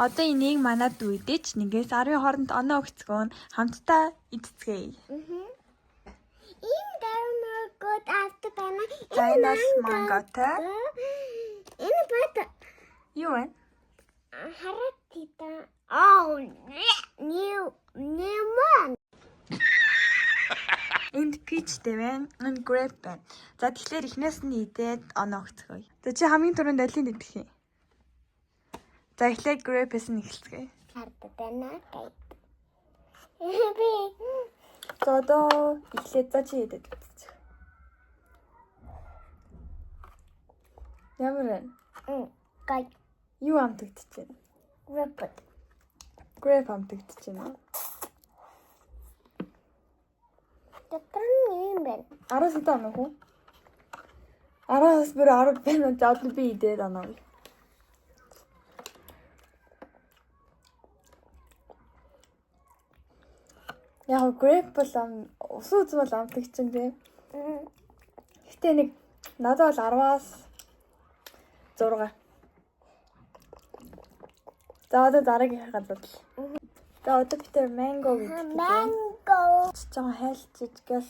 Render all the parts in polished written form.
Одоо энийг манай дүү идэж нэгээс 10-ын хооронд оноо өгцгөөн хамтдаа идцгээе. Энэ дармагод авдаг байна. За энэ бол манготой. Энэ бат Юу вэ? хараад тийта. Аа, new lemon. Энд peach тэй байна. Энд grape байна. За тэгэхээр эхнээс нь идээд оноо өгцгөөе. За чи хамгийн түрүүнд алийг идэх юм? За эхлээд grape-ээс нь эхэлцгээе. Хардаг байна. Би За одоо эхлээд за чи идээд үзчих. Ямар вэ? гай Юу амтагдчих вэ? Grape. Grape амтагдчих байна. Дотор нь юм байна. 10 хэдэн оноо хүү? 10-аас бүр 10 байна. За одоо би идээд оноо. Яг grape бол усан үзм бол амтлагч юм тий. Гэтэ нэг надад бол 10-аас 6. За одоо дараагийнхаа газар л. За одоо бид тэр mango гэдэг. Mango. Жон хайлчиж гэл.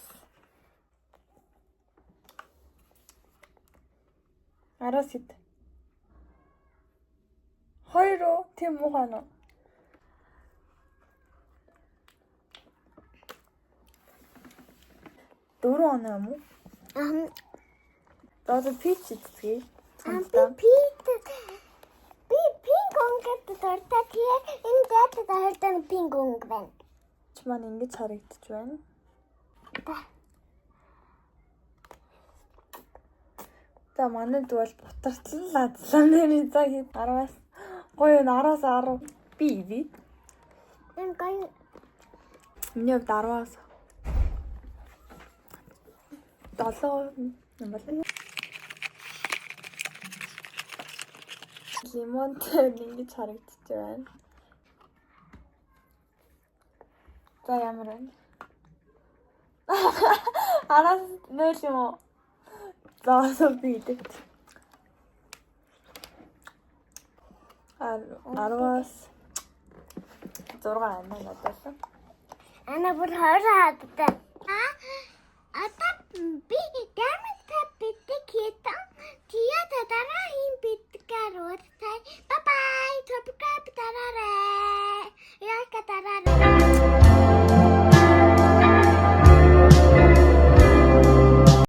Араас хэд? Хоёр уу? Тийм муухай нь уу? Дөрөв оноо юм уу? Ам За одоо peach идцгээе. би би pink өнгөт дуртай. Тэгээ энэ дээд дуртай pink өнгө байна. Ч маань ингэж харагдчих байна. За манайд бол бутартлан лазлаа нэр за хэд 10-аас гоё н 10-аас 10 би би. Энэ гай Миний хувьд 10-аас 7 юм байна. Лимонтой ингэж харагдчих байна. За ямар байна? Араас 0 юм уу? За одоо би идэв. 10-аас 6 аймаа надад. Ана бүр хорон хаттай.